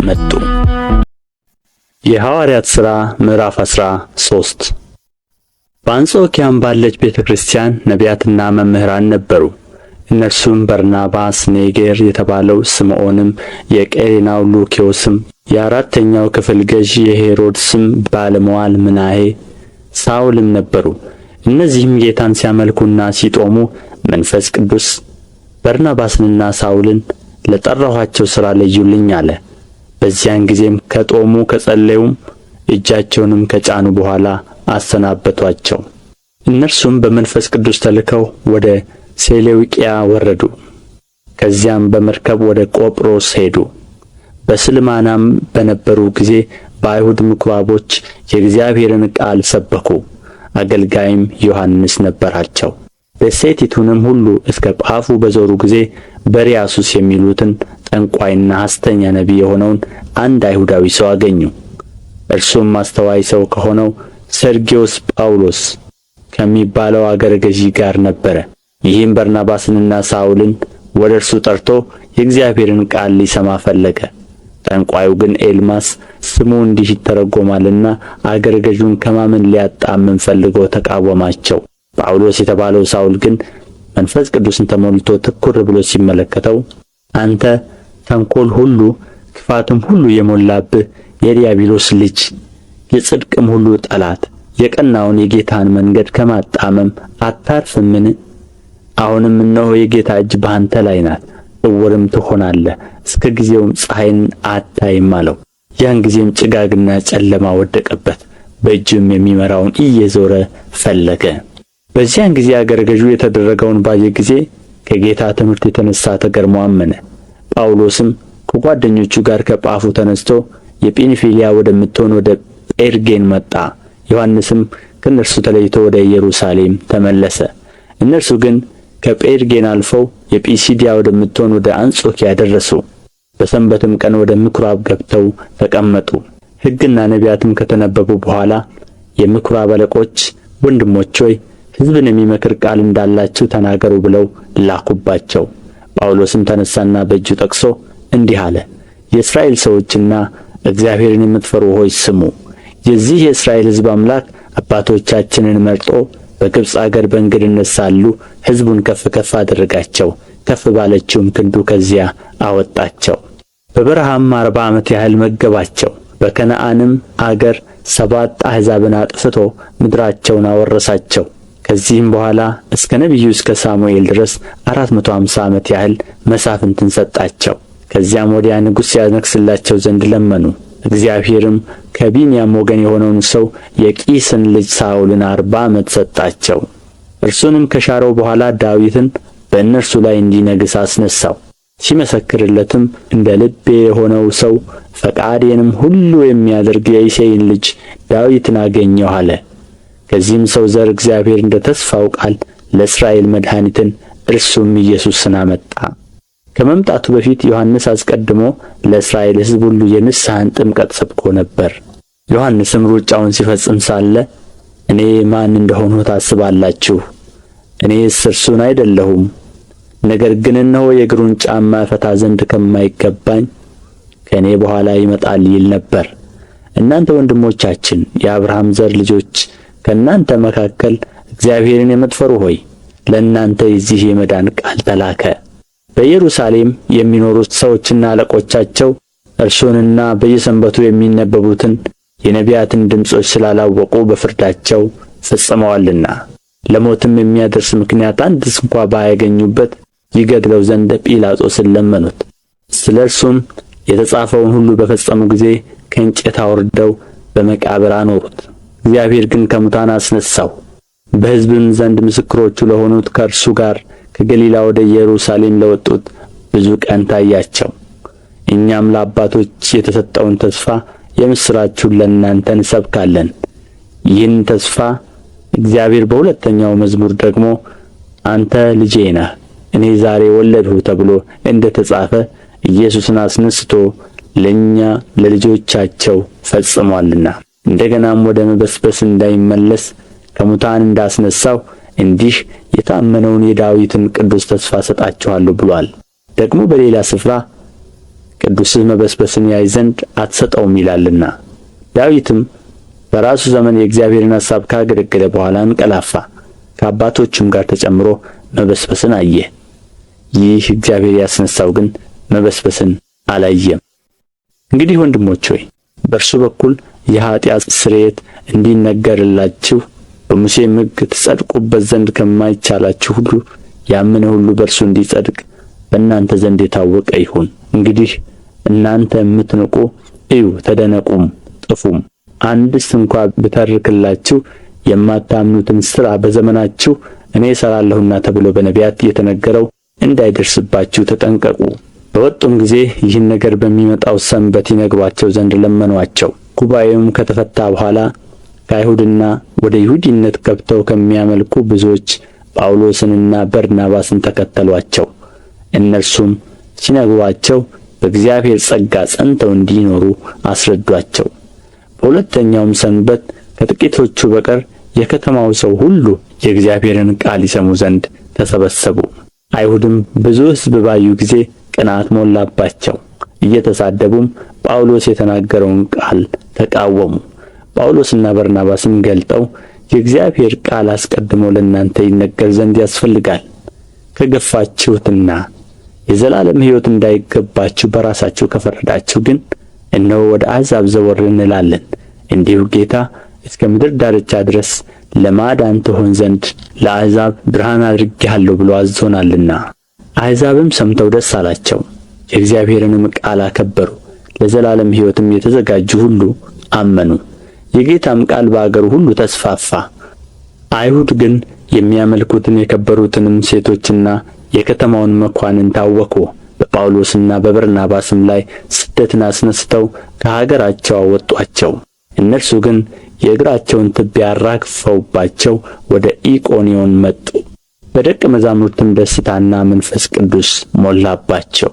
መጡ። የሐዋርያት ሥራ ምዕራፍ 13። በአንጾኪያም ባለች ቤተ ክርስቲያን ነቢያትና መምህራን ነበሩ። እነርሱም በርናባስ፣ ኔጌር የተባለው ስምዖንም፣ የቀሬናው ሉክዮስም፣ የአራተኛው ክፍል ገዥ የሄሮድስም ባለምዋል ምናሔ፣ ሳውልም ነበሩ። እነዚህም ጌታን ሲያመልኩና ሲጦሙ መንፈስ ቅዱስ በርናባስንና ሳውልን ለጠራኋቸው ሥራ ለዩልኝ አለ። በዚያን ጊዜም ከጦሙ ከጸለዩም እጃቸውንም ከጫኑ በኋላ አሰናበቱአቸው። እነርሱም በመንፈስ ቅዱስ ተልከው ወደ ሴሌውቅያ ወረዱ። ከዚያም በመርከብ ወደ ቆጵሮስ ሄዱ። በስልማናም በነበሩ ጊዜ በአይሁድ ምኵራቦች የእግዚአብሔርን ቃል ሰበኩ። አገልጋይም ዮሐንስ ነበራቸው። ደሴቲቱንም ሁሉ እስከ ጳፉ በዞሩ ጊዜ በርያሱስ የሚሉትን ጠንቋይና ሐሰተኛ ነቢይ የሆነውን አንድ አይሁዳዊ ሰው አገኙ። እርሱም አስተዋይ ሰው ከሆነው ሰርግዮስ ጳውሎስ ከሚባለው አገረ ገዢ ጋር ነበረ። ይህም በርናባስንና ሳውልን ወደ እርሱ ጠርቶ የእግዚአብሔርን ቃል ሊሰማ ፈለገ። ጠንቋዩ ግን ኤልማስ ስሙ እንዲህ ይተረጎማልና አገረ ገዡን ከማመን ሊያጣምም ፈልጎ ተቃወማቸው። ጳውሎስ የተባለው ሳውል ግን መንፈስ ቅዱስን ተሞልቶ ትኵር ብሎ ሲመለከተው፣ አንተ ተንኰል ሁሉ ክፋትም ሁሉ የሞላብህ የዲያብሎስ ልጅ፣ የጽድቅም ሁሉ ጠላት፣ የቀናውን የጌታን መንገድ ከማጣመም አታርፍምን? አሁንም እነሆ የጌታ እጅ በአንተ ላይ ናት፣ ዕውርም ትሆናለህ፣ እስከ ጊዜውም ፀሐይን አታይም አለው። ያን ጊዜም ጭጋግና ጨለማ ወደቀበት፣ በእጁም የሚመራውን እየዞረ ፈለገ። በዚያን ጊዜ አገረ ገዡ የተደረገውን ባየ ጊዜ ከጌታ ትምህርት የተነሣ ተገርሞ አመነ። ጳውሎስም ከጓደኞቹ ጋር ከጳፉ ተነሥቶ የጵንፍልያ ወደምትሆን ወደ ጴርጌን መጣ። ዮሐንስም ከእነርሱ ተለይቶ ወደ ኢየሩሳሌም ተመለሰ። እነርሱ ግን ከጴርጌን አልፈው የጲስድያ ወደምትሆን ወደ አንጾኪያ ደረሱ። በሰንበትም ቀን ወደ ምኵራብ ገብተው ተቀመጡ። ሕግና ነቢያትም ከተነበቡ በኋላ የምኵራብ አለቆች፣ ወንድሞች ሆይ፣ ሕዝብን የሚመክር ቃል እንዳላችሁ ተናገሩ ብለው ላኩባቸው። ጳውሎስም ተነሣና በእጁ ጠቅሶ እንዲህ አለ። የእስራኤል ሰዎችና እግዚአብሔርን የምትፈሩ ሆይ ስሙ። የዚህ የእስራኤል ሕዝብ አምላክ አባቶቻችንን መርጦ በግብፅ አገር በእንግድነት ሳሉ ሕዝቡን ከፍ ከፍ አደረጋቸው፣ ከፍ ባለችውም ክንዱ ከዚያ አወጣቸው። በበረሃም 40 ዓመት ያህል መገባቸው። በከነዓንም አገር 7 አሕዛብን አጥፍቶ ምድራቸውን አወረሳቸው። ከዚህም በኋላ እስከ ነቢዩ እስከ ሳሙኤል ድረስ 450 ዓመት ያህል መሳፍንትን ሰጣቸው። ከዚያም ወዲያ ንጉሥ ያነግሥላቸው ዘንድ ለመኑ። እግዚአብሔርም ከብንያም ወገን የሆነውን ሰው የቂስን ልጅ ሳኦልን 40 ዓመት ሰጣቸው። እርሱንም ከሻረው በኋላ ዳዊትን በእነርሱ ላይ እንዲነግሥ አስነሣው። ሲመሰክርለትም እንደ ልቤ የሆነው ሰው ፈቃዴንም ሁሉ የሚያደርግ የእሴይን ልጅ ዳዊትን አገኘሁ አለ። ከዚህም ሰው ዘር እግዚአብሔር እንደ ተስፋው ቃል ለእስራኤል መድኃኒትን እርሱም ኢየሱስን አመጣ። ከመምጣቱ በፊት ዮሐንስ አስቀድሞ ለእስራኤል ሕዝብ ሁሉ የንስሐን ጥምቀት ሰብኮ ነበር። ዮሐንስም ሩጫውን ሲፈጽም ሳለ እኔ ማን እንደ ሆንሁ ታስባላችሁ? እኔስ እርሱን አይደለሁም። ነገር ግን እነሆ የእግሩን ጫማ እፈታ ዘንድ ከማይገባኝ ከእኔ በኋላ ይመጣል ይል ነበር። እናንተ ወንድሞቻችን የአብርሃም ዘር ልጆች፣ ከእናንተ መካከል እግዚአብሔርን የምትፈሩ ሆይ፣ ለእናንተ የዚህ የመዳን ቃል ተላከ። በኢየሩሳሌም የሚኖሩ ሰዎችና አለቆቻቸው እርሱንና በየሰንበቱ የሚነበቡትን የነቢያትን ድምፆች ስላላወቁ በፍርዳቸው ፈጽመዋልና፣ ለሞትም የሚያደርስ ምክንያት አንድ ስንኳ ባያገኙበት ይገድለው ዘንድ ጲላጦስን ለመኑት። ስለ እርሱም የተጻፈውን ሁሉ በፈጸሙ ጊዜ ከእንጨት አውርደው በመቃብር አኖሩት። እግዚአብሔር ግን ከሙታን አስነሣው። በሕዝብም ዘንድ ምስክሮቹ ለሆኑት ከእርሱ ጋር ከገሊላ ወደ ኢየሩሳሌም ለወጡት ብዙ ቀን ታያቸው። እኛም ለአባቶች የተሰጠውን ተስፋ የምሥራቹን ለእናንተ እንሰብካለን። ይህን ተስፋ እግዚአብሔር በሁለተኛው መዝሙር ደግሞ አንተ ልጄ ነህ፣ እኔ ዛሬ ወለድሁህ ተብሎ እንደ ተጻፈ ኢየሱስን አስነሥቶ ለእኛ ለልጆቻቸው ፈጽሞአልና፣ እንደ ገናም ወደ መበስበስ እንዳይመለስ ከሙታን እንዳስነሣው እንዲህ የታመነውን የዳዊትን ቅዱስ ተስፋ እሰጣችኋለሁ ብሎአል። ደግሞ በሌላ ስፍራ ቅዱስህ መበስበስን ያይ ዘንድ አትሰጠውም ይላልና። ዳዊትም በራሱ ዘመን የእግዚአብሔርን አሳብ ካገለገለ በኋላ አንቀላፋ፣ ከአባቶቹም ጋር ተጨምሮ መበስበስን አየ። ይህ እግዚአብሔር ያስነሣው ግን መበስበስን አላየም። እንግዲህ ወንድሞች ሆይ፣ በእርሱ በኩል የኃጢአት ስርየት እንዲነገርላችሁ፣ በሙሴም ሕግ ትጸድቁበት ዘንድ ከማይቻላችሁ ሁሉ ያመነ ሁሉ በእርሱ እንዲጸድቅ በእናንተ ዘንድ የታወቀ ይሁን። እንግዲህ እናንተ የምትንቁ እዩ፣ ተደነቁም፣ ጥፉም። አንድስ እንኳ ብተርክላችሁ የማታምኑትን ሥራ በዘመናችሁ እኔ እሠራለሁና ተብሎ በነቢያት የተነገረው እንዳይደርስባችሁ ተጠንቀቁ። በወጡም ጊዜ ይህን ነገር በሚመጣው ሰንበት ይነግሩአቸው ዘንድ ለመኑአቸው። ጉባኤውም ከተፈታ በኋላ ከአይሁድና ወደ ይሁዲነት ገብተው ከሚያመልኩ ብዙዎች ጳውሎስንና በርናባስን ተከተሉአቸው። እነርሱም ሲነግሩአቸው በእግዚአብሔር ጸጋ ጸንተው እንዲኖሩ አስረዱአቸው። በሁለተኛውም ሰንበት ከጥቂቶቹ በቀር የከተማው ሰው ሁሉ የእግዚአብሔርን ቃል ይሰሙ ዘንድ ተሰበሰቡ። አይሁድም ብዙ ሕዝብ ባዩ ጊዜ ቅንዓት ሞላባቸው፣ እየተሳደቡም ጳውሎስ የተናገረውን ቃል ተቃወሙ። ጳውሎስና በርናባስም ገልጠው፣ የእግዚአብሔር ቃል አስቀድሞ ለእናንተ ይነገር ዘንድ ያስፈልጋል፤ ከገፋችሁትና የዘላለም ሕይወት እንዳይገባችሁ በራሳችሁ ከፈረዳችሁ ግን፣ እነሆ ወደ አሕዛብ ዘወር እንላለን። እንዲሁ ጌታ እስከ ምድር ዳርቻ ድረስ ለማዳን ትሆን ዘንድ ለአሕዛብ ብርሃን አድርጌሃለሁ ብሎ አዞናልና። አሕዛብም ሰምተው ደስ አላቸው፣ የእግዚአብሔርንም ቃል አከበሩ። ለዘላለም ሕይወትም የተዘጋጁ ሁሉ አመኑ። የጌታም ቃል በአገሩ ሁሉ ተስፋፋ። አይሁድ ግን የሚያመልኩትን የከበሩትንም ሴቶችና የከተማውን መኳንንት አወኩ። በጳውሎስና በበርናባስም ላይ ስደትን አስነሥተው ከአገራቸው አወጡአቸው። እነርሱ ግን የእግራቸውን ትቢያ አራግፈውባቸው ወደ ኢቆንዮን መጡ። በደቀ መዛሙርትም ደስታና መንፈስ ቅዱስ ሞላባቸው።